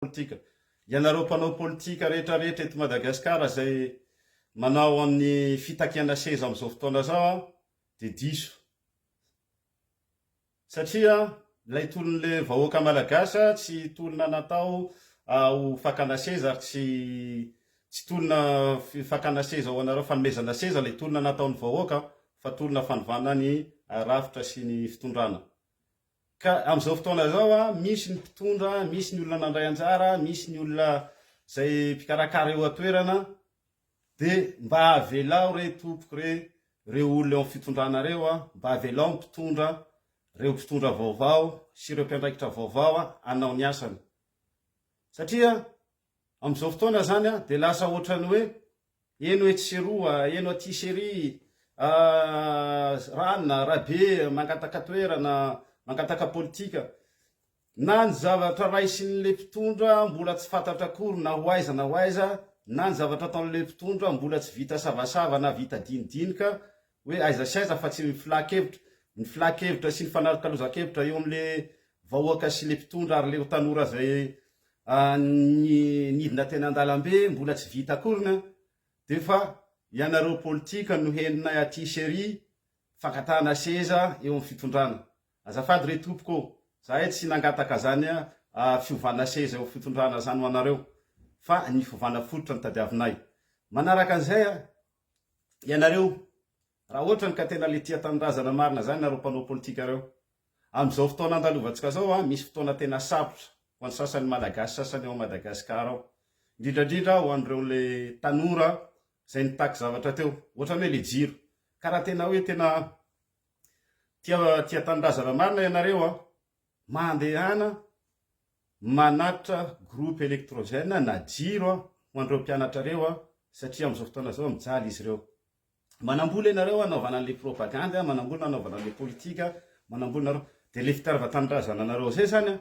Politika. Ianareo mpanao politika rehetra rehetra eto Madagasikara izay manao amin'ny fitakiana seza amin'izao fotoana izao dia diso. Satria ilay tolon'ilay vahoaka Malagasy tsy tolona natao ho fakana seza ary tsy tsy tolona fakana seza ho anareo fanomezana seza ilay tolona nataon'ny vahoaka fa tolona fanovana ny rafitra sy ny fitondrana. Ka amin'izao fotoana izao, misy ny mpitondra, misy ny olona nandray anjara, misy ny olona izay mpikarakara eo an-toerana, dia mba avelao re tompoko re ireo olona eo amin'ny fitondrana ireo, mba avelao ny mpitondra, ireo mpitondra vaovao sy ireo mpiandraikitra vaovao hanao ny asany. Satria amin'izao fotoana izany dia lasa ohatran'ny hoe Eno etsy sy eroa, eno aty sy ery, Rana, Rabe, mangataka toerana, mangataka politika. Na ny zavatra raisin'ilay mpitondra mbola tsy fantatra akory na ho aiza na ho aiza, na ny zavatra ataon'ilay mpitondra mbola tsy vita savasava na vita dinidinika hoe aiza sy aiza fa tsy ny filan-kevitra, ny filan-kevitra sy ny fanarikalozan-kevitra eo amin'ilay vahoaka sy ilay mpitondra ary ilay tanora izay Ny nidina teny andalambe mbola tsy vita akoriny dia efa ianareo politika no henonay aty sy ery fangatahana seza eo amin'ny fitondrana. Azafady re tompoko ô, zahay tsy nangataka zany fiovana seza eo fitondrana zany ho anareo fa ny fiovana fototra no tadiavinay. Manaraka an'izay ianareo raha ohatrany ka tena le tia tanindrazana marina zany nareo mpanao politika reo, Amin'izao fotoana andalovantsika izao an, misy fotoana tena sarotra ho an'ny sasany Malagasy sasany ao Madagascar ao. Indrindra indrindra ho an'ireo le tanora izay nitaky zavatra teo. Ohatran'ny hoe le jiro. Ka raha tena hoe tena tia tia tanindrazana marina ianareo an, mandehana manatitra groupe électrogène na jiro an ho an'ireo mpianatra ireo an, satria amin'izao fotoana izao mijaly izy ireo. Manambola ianareo hanaovana an'le propagandy, manambola hanaovana an'le politika, manambola nareo. Dia le fitiavan-tanindrazana anareo zay zany an,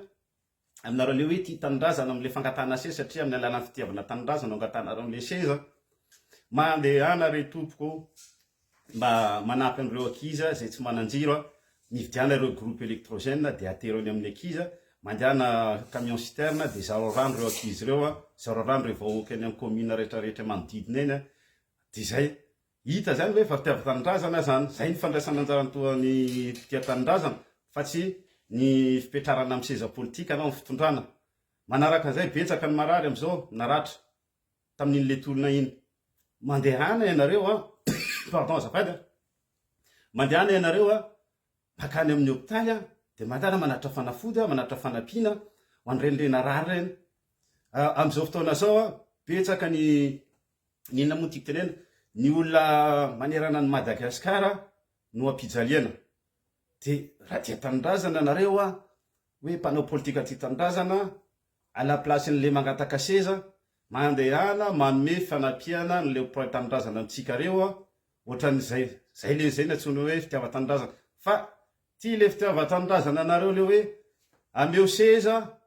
aminareo le hoe tia tanindrazana amin'le fangatahana seza satria amin'ny alalan'ny fitiavana tanindrazana no angatahanareo an'le seza. Mandehana re tompoko mba manampy an'ireo ankizy izay tsy manan-jiro an, mividiana ireo groupe électrogène dia atero eny amin'ny ankizy, mandehana camion citerne dia zarao rano ireo ankizy ireo an, zarao rano ireo vahoaka eny amin'ny commune rehetra rehetra manodidina eny an. Dia izay. Hita izany hoe efa fitiavan-tanindrazana izany. Izay ny fandraisana anjara toa ny mpitia tanindrazana fa tsy ny fipetrarana amin'ny seza politika na amin'ny fitondrana. Manaraka an'izay, betsaka ny marary amin'izao, naratra tamin'iny le tolona iny. Mandehana ianareo an, pardon azafady an, mandehana ianareo an, mankany amin'ny hopitaly an, dia mandehana manatitra fanafody an, manatitra fanampiana ho an'ireny le narary ireny. Amin'izao fotoana izao an, betsaka ny Ny inona moa no tiako tenena? Ny olona manerana an'i Madagascar no ampijaliana. Dia raha tia tanindrazana nareo a, hoe mpanao politika tia tanindrazana, à la place n'le mangataka seza, mandehana manome fanampiana an'le mpiray tanindrazana amintsika reo a, ohatran'izay, zay le zay no antsoina hoe fitiavan-tanindrazana. Fa ty le fitiavan-tanindrazana anareo le hoe ameo seza,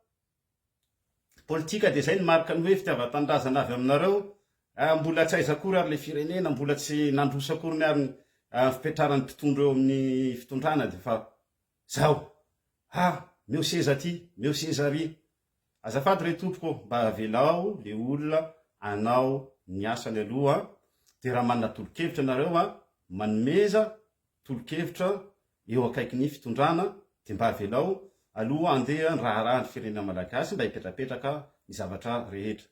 Politika dia izay ny marika ny hoe fitiavan-tanindrazana avy aminareo, mbola tsy aiza akory ary ilay firenena, mbola tsy nandroso akory ny ary ny fipetraran'ny mpitondra eo amin'ny fitondrana dia efa zao, ha, meo seza aty, meo seza ary. Azafady re tompoko ô, mba avelao le olona hanao ny asany aloha dia raha manana tolo-kevitra nareo an, manomeza tolo-kevitra eo akaikin'ny fitondrana dia mba avelao aloha handeha ny raharahan'ny firenena malagasy mba hipetrapetraka ny zavatra rehetra.